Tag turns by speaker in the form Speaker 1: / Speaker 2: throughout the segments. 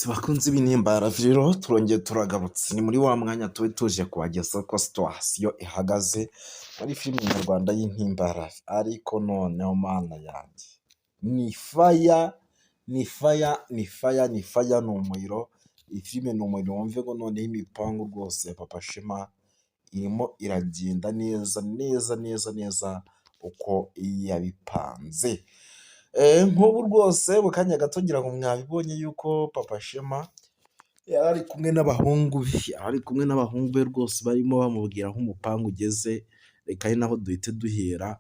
Speaker 1: Yes, bakunzi b'Intimba rero turongeye turagarutse, ni muri wa mwanya tuba tuje kubagezaho ko situation ihagaze muri filime nyarwanda y'Intimba. Ariko noneho Mana yanjye, ni fire, ni fire, ni fire, ni fire, ni umuriro. Iyi filime ni umuriro. Wumve ngo noneho imipangu rwose ya Papa Shema irimo iragenda neza neza neza neza uko yabipanze. Nk'ubu rwose mu kanya gato ngira ngo mwabibonye yuko Papa Shema yari ari kumwe n'abahungu be, yari ari kumwe n'abahungu be rwose, barimo bamubwira aho umupangu ugeze. Reka ari naho duhite duhera,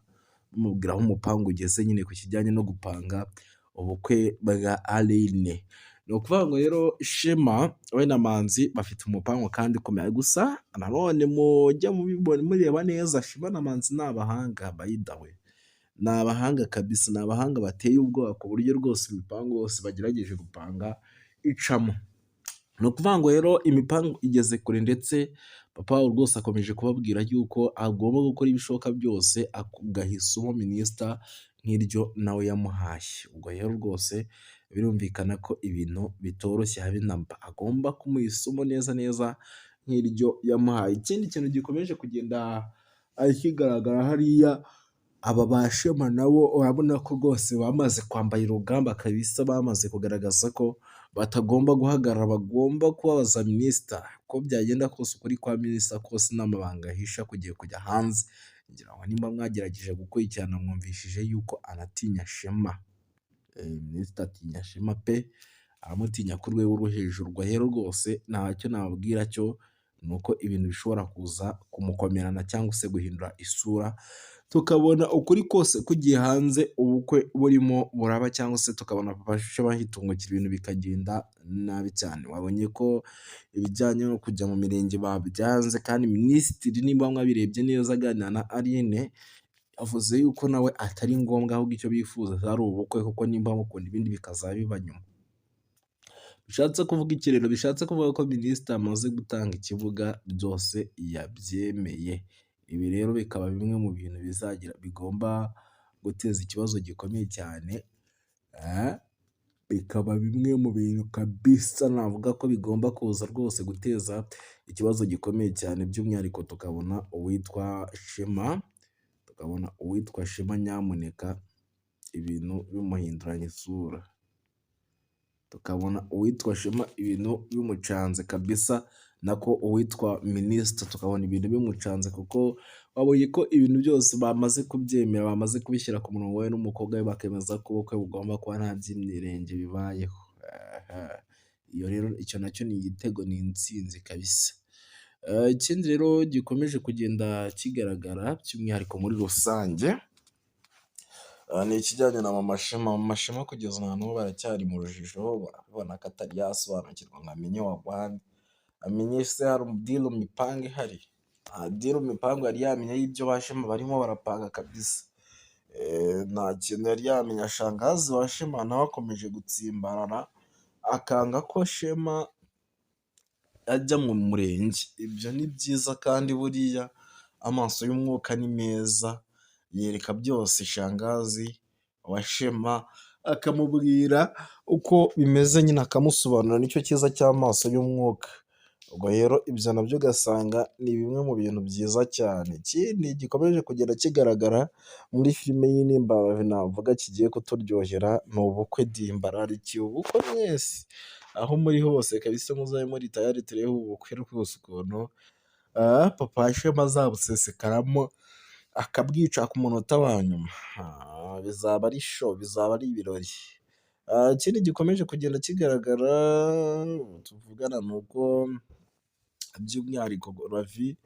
Speaker 1: bamubwira aho umupangu ugeze nyine ku kijyanye no gupanga ubukwe bwa Aline. Ni ukuvuga ngo rero Shema we na Manzi bafite umupangu kandi ukomeye. Gusa nanone mujya mureba neza, Shema na Manzi ni abahanga, by the way, ni abahanga kabisa, ni abahanga bateye ubwoba, ku buryo rwose imipangu yose bagerageje gupanga icamo. Ni ukuvuga ngo rero imipangu igeze kure, ndetse papa wabo rwose akomeje kubabwira yuko agomba gukora ibishoboka byose agaha isomo minisita nk'iryo nawe yamuhaye. Ubwo rero rwose birumvikana ko ibintu bitoroshye habe na mba, agomba kumuha isomo neza neza nk'iryo yamuhaye. Ikindi kintu gikomeje kugenda kigaragara hariya, aba ba Shema nabo urabona ko rwose bamaze kwambara urugamba kabisa, bamaze kugaragaza ko batagomba guhagarara, bagomba kubabaza minisita. Uko byagenda kose, ukuri kwa minisita kose n'amabanga ahisha kugiye kujya hanze. Ngira ngo nimba mwagerageje gukurikirana, mwumvishije yuko anatinya Shema. Minisita atinya Shema pe, aramutinya ku rwego rwo hejuru. Ubwo rero rwose ntacyo nababwira cyo ni uko ibintu bishobora kuza kumukomerana cyangwa se guhindura isura, tukabona ukuri kose kugiye hanze ubukwe burimo buraba, cyangwa se tukabona Papa Shema bahitungukira, ibintu bikagenda nabi cyane. Wabonye ko ibijyanye no kujya mu mirenge babyanze, kandi minisitiri, niba mwabirebye neza, aganira na Aline avuze yuko nawe atari ngombwa, ahubwo icyo bifuza ari ubukwe, kuko nimba mukunda ibindi bikazaba biba nyuma. Bishatse kuvuga iki rero? Bishatse kuvuga ko minisitiri amaze gutanga ikibuga, byose yabyemeye. Ibi rero bikaba bimwe mu bintu bizagira bigomba guteza ikibazo gikomeye cyane, bikaba bimwe mu bintu kabisa navuga ko bigomba kuza rwose guteza ikibazo gikomeye cyane, by'umwihariko tukabona uwitwa Shema, tukabona uwitwa Shema nyamuneka ibintu bimuhinduranya isura. Tukabona uwitwa Shema ibintu bimucanze kabisa, nako uwitwa minisitiri tukabona ibintu bimucanze, kuko babonye ko ibintu byose bamaze kubyemera, bamaze kubishyira ku murongo, we n'umukobwa we bakemeza ko ubukwe bugomba kuba nta by'imirenge bibayeho. Iyo rero icyo nacyo ni igitego, ni intsinzi kabisa. Ikindi rero gikomeje kugenda kigaragara by'umwihariko muri rusange ni ikijyanye na Mama Shema. Mama Shema kugeza na n'ubu baracyari mu rujijo, barabibona ko atari yasobanukirwa ngo amenye wagwan, amenye se hari deal mipango ihari. Nta deal mipango yari yamenya y'ibyo ba Shema barimo barapanga kabisa. Nta kintu yari yamenya. Shangazi wa Shema nawe akomeje gutsimbarara, akanga ko Shema ajya mu murenge. Ibyo ni byiza, kandi buriya amaso y'umwuka ni meza, yereka byose shangazi wa Shema, akamubwira uko bimeze nyine, akamusobanurira, nicyo cyiza cy'amaso y'umwuka. Ubwo rero ibyo nabyo ugasanga ni bimwe mu bintu byiza cyane. Ikindi gikomeje kugenda kigaragara muri filime y'Intimba navuga kigiye kuturyohera ni ubukwe di. Mbararikiye ubukwe mwese, aho muri hose kabisa muzabe muri tayari turebe ubukwe rwose, ukuntu Papa Shema azabusesekaramo akabwica ku munota wa nyuma. Bizaba ari show, bizaba ari ibirori. Ikindi gikomeje kugenda kigaragara tuvugana ni uko by'umwihariko Ravi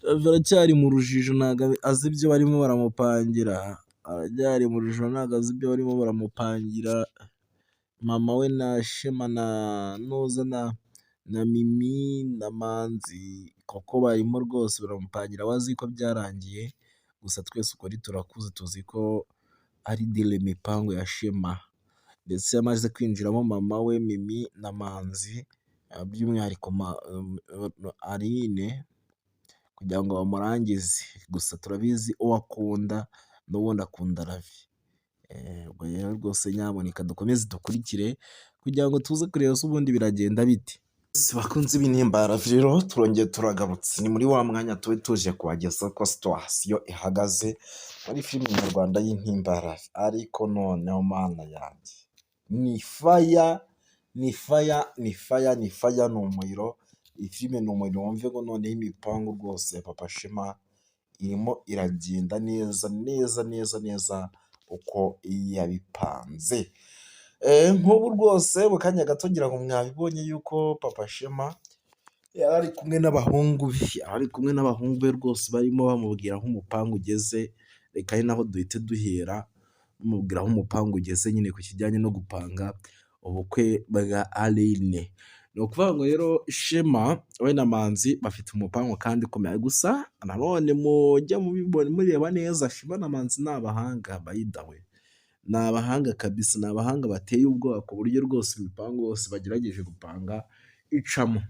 Speaker 1: aracyari mu rujijo, ntabwo azi ibyo barimo baramupangira, aracyari mu rujijo, ntabwo azi ibyo barimo baramupangira, mama we na Shema na Nuza na Mimi na Manzi, kuko barimo rwose baramupangira, we azi ko byarangiye. Gusa twese ukuri turakuzi, tuzi ko ari deal mipango ya Shema, ndetse yamaze kwinjiramo mama we, Mimi na Manzi, by'umwihariko Aline, kugira ngo bamurangize. Gusa turabizi uwo akunda n'ubundi akunda Ravi. Ubwo rero rwose nyamuneka dukomeze dukurikire. kugira ngo tuze kureba se ubundi biragenda bite. Bakunzi b'Intimba rero turongeye turagarutse, ni muri wa mwanya tuba tuje kubagezaho ko situation ihagaze muri filime nyarwanda y'Intimba, ariko noneho Mana yanjye ni fire, ni fire, ni fire, ni fire, ni umuriro. Iyi filime ni umuriro, wumve ngo noneho imipangu rwose ya Papa Shema irimo iragenda neza neza neza neza uko yabipanze. Nk'ubu rwose mu kanya gato ngira ngo mwabibonye yuko Papa Shema yari ari kumwe n'abahungu be, yari ari kumwe n'abahungu be rwose barimo bamubwira aho umupangu ugeze, reka ari naho duhite duhera bamubwira aho umupangu ugeze nyine ku kijyanye no gupanga ubukwe bwa Aline. Ni ukuvuga ngo rero Shema we na Manzi bafite umupangu kandi ukomeye, gusa nanone mujye mureba neza, Shema na Manzi ni abahanga by the way, ni abahanga kabisa, ni abahanga bateye ubwoba ku buryo rwose imipangu yose bagerageje gupanga icamo.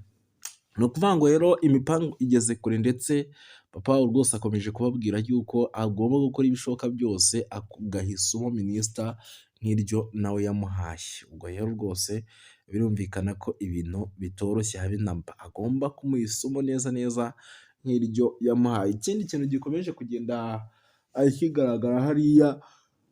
Speaker 1: Ni ukuvuga ngo rero imipangu igeze kure, ndetse papa wabo rwose akomeje kubabwira yuko agomba gukora ibishoboka byose agaha isomo minisita nk'iryo nawe yamuhaye. Ubwo rero rwose birumvikana ko ibintu bitoroshye habe na mba, agomba kumuha isomo neza neza nk'iryo yamuhaye. Ikindi kintu gikomeje kugenda kigaragara hariya,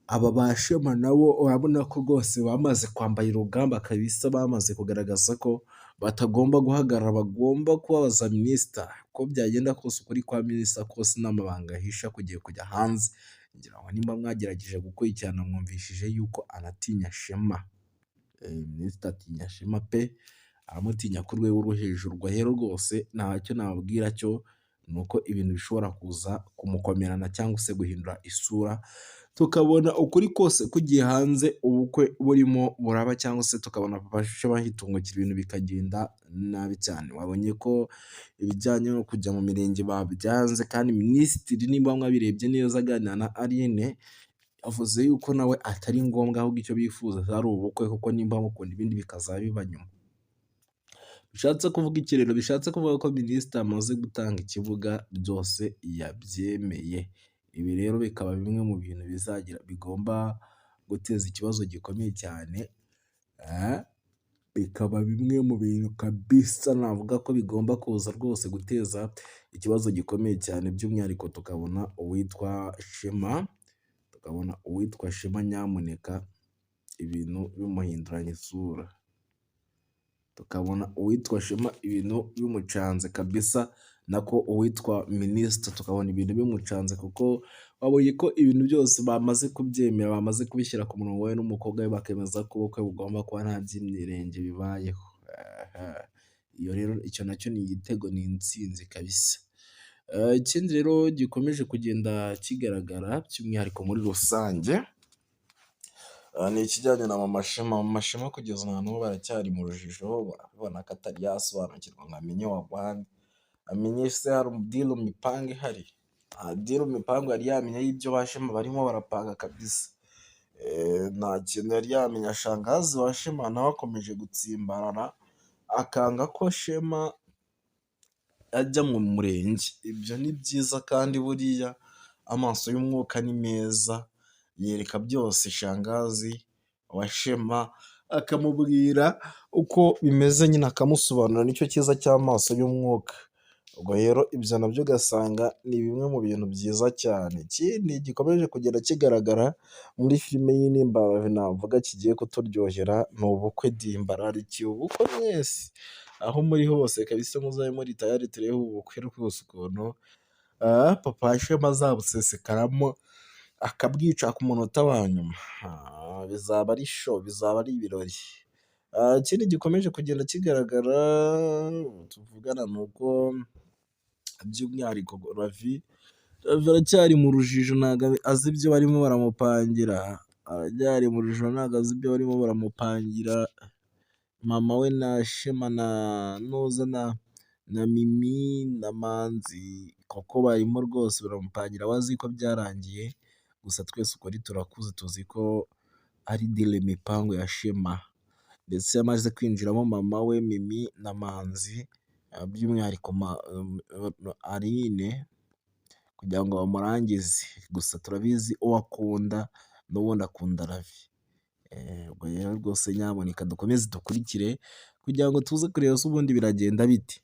Speaker 1: aba ba Shema nabo urabona ko rwose bamaze kwambara urugamba kabisa, bamaze kugaragaza ko batagomba guhagarara, bagomba kubabaza minisita, uko byagenda kose ukuri kwa minisita kose n'amabanga ahisha kugiye kujya hanze. Ngira ngo nimba mwagerageje gukurikirana mwumvishije yuko anatinya Shema. Minisita atinya Shema pe, aramutinya ku rwego rwo hejuru. Ubwo rero rwose ntacyo nababwira cyo ni uko ibintu bishobora kuza kumukomerana cyangwa se guhindura isura, tukabona ukuri kose kugiye hanze ubukwe burimo buraba, cyangwa se tukabona Papa Shema hitungukira ibintu bikagenda nabi cyane. Wabonye ko ibijyanye no kujya mu mirenge babyanze, kandi minisitiri niba mwabirebye neza aganira na Aline yavuze yuko nawe atari ngombwa, ahubwo icyo bifuza ari ubukwe, kuko nimba mukunda ibindi bikazaba biba nyuma. Bishatse kuvuga iki rero? Bishatse kuvuga ko minisitiri amaze gutanga ikibuga byose yabyemeye. Ibi rero bikaba bimwe mu bintu bizagira bigomba guteza ikibazo gikomeye cyane, bikaba bimwe mu bintu kabisa navuga ko bigomba kuza rwose guteza ikibazo gikomeye cyane, by'umwihariko tukabona uwitwa Shema, tukabona uwitwa Shema nyamuneka ibintu bimuhinduranya isura. Tukabona uwitwa Shema ibintu bimucanze kabisa, nako uwitwa minisita tukabona ibintu bimucanze, kuko babonye ko ibintu byose bamaze kubyemera, bamaze kubishyira ku murongo we n'umukobwa we, bakemeza ko ubukwe bugomba kuba nta by'imirenge bibayeho. Iyo rero icyo nacyo ni igitego, ni intsinzi kabisa. Ikindi rero gikomeje kugenda kigaragara by'umwihariko muri rusange, ni ikijyanye na Mama Shema. Mama Shema kugeza na n'ubu baracyari mu rujijo, urabona ko atari yasobanukirwa ngo amenye wagwan, amenye se hari deal mipango ihari. Nta deal mipango yari yamenya y'ibyo ba Shema barimo barapanga kabisa. Nta kintu yari yamenya. Shangazi wa Shema nawe akomeje gutsimbarara, akanga ko Shema ajya mu murenge. Ibyo ni byiza kandi buriya amaso y'umwuka ni meza, yereka byose shangazi wa Shema, akamubwira uko bimeze nyine akamusobanurira, nicyo cyiza cy'amaso y'umwuka. Ubwo rero ibyo nabyo ugasanga ni bimwe mu bintu byiza cyane. Ikindi gikomeje kugenda kigaragara muri filime y'Intimba navuga kigiye kuturyohera ni ubukwe di, mbararikiye ubukwe mwese, aho muri hose kabisa muzabe muri tayari turebe ubukwe rwose ukuntu Papa Shema azabusesekaramo akabwica ku munota wa nyuma, bizaba ari show, bizaba ari ibirori. Ikindi gikomeje kugenda kigaragara tuvugana ni uko by'umwihariko Ravi, Ravi aracyari mu rujijo ntabwo azi ibyo barimo baramupangira, aracyari mu rujijo ntabwo azi ibyo barimo baramupangira, mama we na Shema na Nuza na Mimi na Manzi kuko barimo rwose baramupangira, we azi ko byarangiye, gusa twese ukuri turakuzi tuzi ko ari deal mipango ya Shema, ndetse yamaze kwinjiramo mama we Mimi na Manzi by'umwihariko Aline kugira ngo bamurangize, gusa turabizi uwo akunda n'ubundi akunda Ravi. Ubwo rero rwose nyabuneka dukomeze dukurikire kugira ngo tuze kureba se ubundi biragenda bite.